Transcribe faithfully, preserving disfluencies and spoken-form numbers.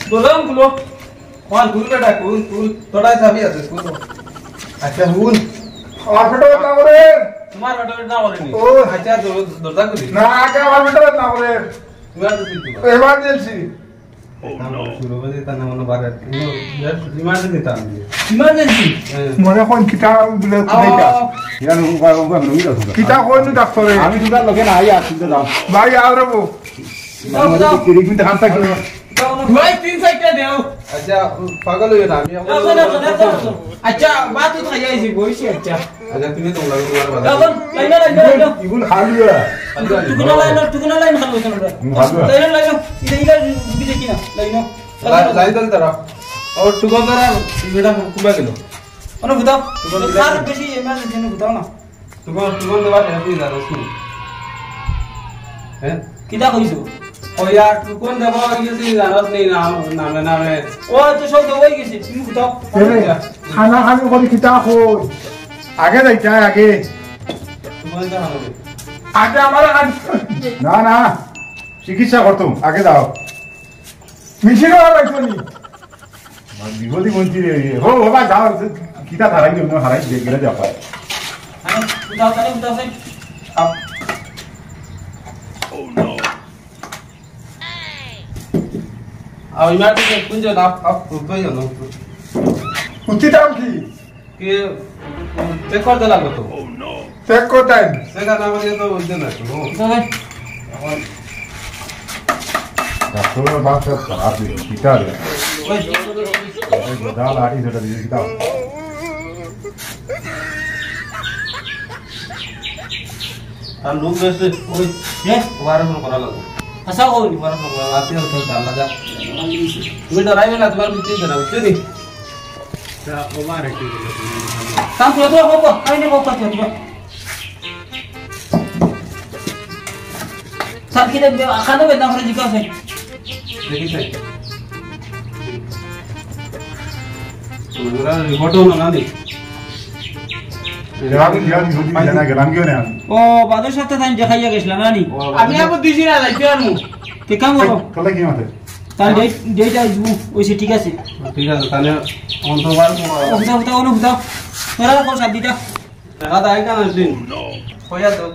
দরজা খুলো। কোন, খুল বেটা, খুল, খুল। তোর চাবি আছে, খুল। আচ্ছা, খুল। আমার পেটো ব্যথা করে। তোমার পেটো ব্যথা করেনি? ও। আচ্ছা, দর-, দরজা খুলি। না, আগে আমার পেটো ব্যথা করে। তোমার তো ঠিক না। এমার্জেন্সি। শুরু করে দিতাম না, মনে বারে। ইমার্জেন্সি দিতাম। ইমার্জেন্সি? হ্যাঁ। মনে কোন কিতা বলে আও, কোথায় যা? আও। ইয়ার উবা, উবা, উবা, উবা। কিতা কইন ডাক্তারে? আমি তোমার লগে না, আই আর চিন্তা দাও। ভাই, আও রে বউ। যাও, যাও। তিরিশ মিনিট হাম থাকি। যাও, যাও। ভাই, তিন চাইরটা দেও। আচ্ছা, পাগল হইও না, আমি এখন যাও, যাও, যাও, যাও, যাও। আচ্ছা, ভাত তো খাই আইছি, বইছি, আচ্ছা। আচ্ছা, তুমি তো লাগো, তোমার বাজার। যাও, যাও, লাইন, লাইন, লাইন, লাইন। ইগুন খালি হয়। খালি হয়। টুকুনা লাইন, টুকুনা লাইন, খালি হইছে না। হুম, খালি হয়। লাইন, লাইন, এটা, এটা, বুঝে কি না? লাইন। লাই-, লাইন ধরে দাঁড়াও। ও, টুকুন ধরে, এটা কুবা গেল। ওনো ফুটাও। টুকুন দিলে। স্যার, বেশি ইমার্জেন্সি, ওনো ফুটাও না। টুকুন, টুকুন দেবা, এটা তুই জানোস নি? হ্যাঁ? কিতা কইছো? ও ইয়ার, টুকুন দেবা, ওই যে তুই জানোস নি, নাম, নামে, নামে। ও, তো সব দেওয়াই গেছে, তুমি ফুটাও। এরে, খানা খানি করি কিতা কই? আগে যাইতে হয়, আগে। টুকুন দিতে হবে। আগে আমার আগে। না, না, চিকিৎসা করতাম, আগে যাও। মিছিল আর পাইছো নি? বিপদী মন্ত্রী রে, হো, হো, ভাই, যাও, কিতা হারাই দিও না, হারাই দিয়ে গেলে যা পায়। আরে, উঠাও, তাহলে উঠাও, সেই। আপ। আও, ইমার দিকে কোন যে আপ, আপ, উঠবে জানো? উঠতে দাম কি? কি, চেক করতে লাগবে তো? চেক করতেন? চেক না করলে তো উঠবে না তো। উঠাও, ভাই। এখন ডাক্তারের বাপ সব খারাপ হয়ে গেছে, কিতা রে? ওই, এই গোদা লাঠি সেটা দিয়ে কিতা? আর লোক বেশি, ওই, হ্যাঁ? ওয়ারেশন করা লাগবে। আচ্ছা, ওই। ওয়ারেশন করা লাগবে, আর তুই তো জানলা যা। তুমি ডরাইবে না, তোমার ভিতরে ডরাবে, বুঝছো নি? তা ওভার একটু দিলে তুমি ভালো। কাম করে তো, বাবা, আমি নেবো, কাজ করবো। স্যার, কি দেখবে? খানো বেদনা করে জিজ্ঞাসা আছে। দেখি স্যার। তোমরা রিপোর্টও না, না নি? গ্রাম, গ্রাম, গ্রাম, গ্রাম, গ্রাম, গ্রাম, গ্রাম। ও, বাদর সাথে তাই দেখাইয়া গেছিলা, না নি? ও, আমি আবার দিছি না, যাইতে আনমু। তে কাম করো। তাহলে কি মাথায়? তাহলে ডেট, ডেট আইজবো, ওইসে ঠিক আছে। ঠিক আছে, তাহলে অন্তবার ও, ফুটাও, ফুটাও, ও, ফুটাও। তোরা কোন সাত দিটা? দেখা যায় কেন দিন? কইয়া তো।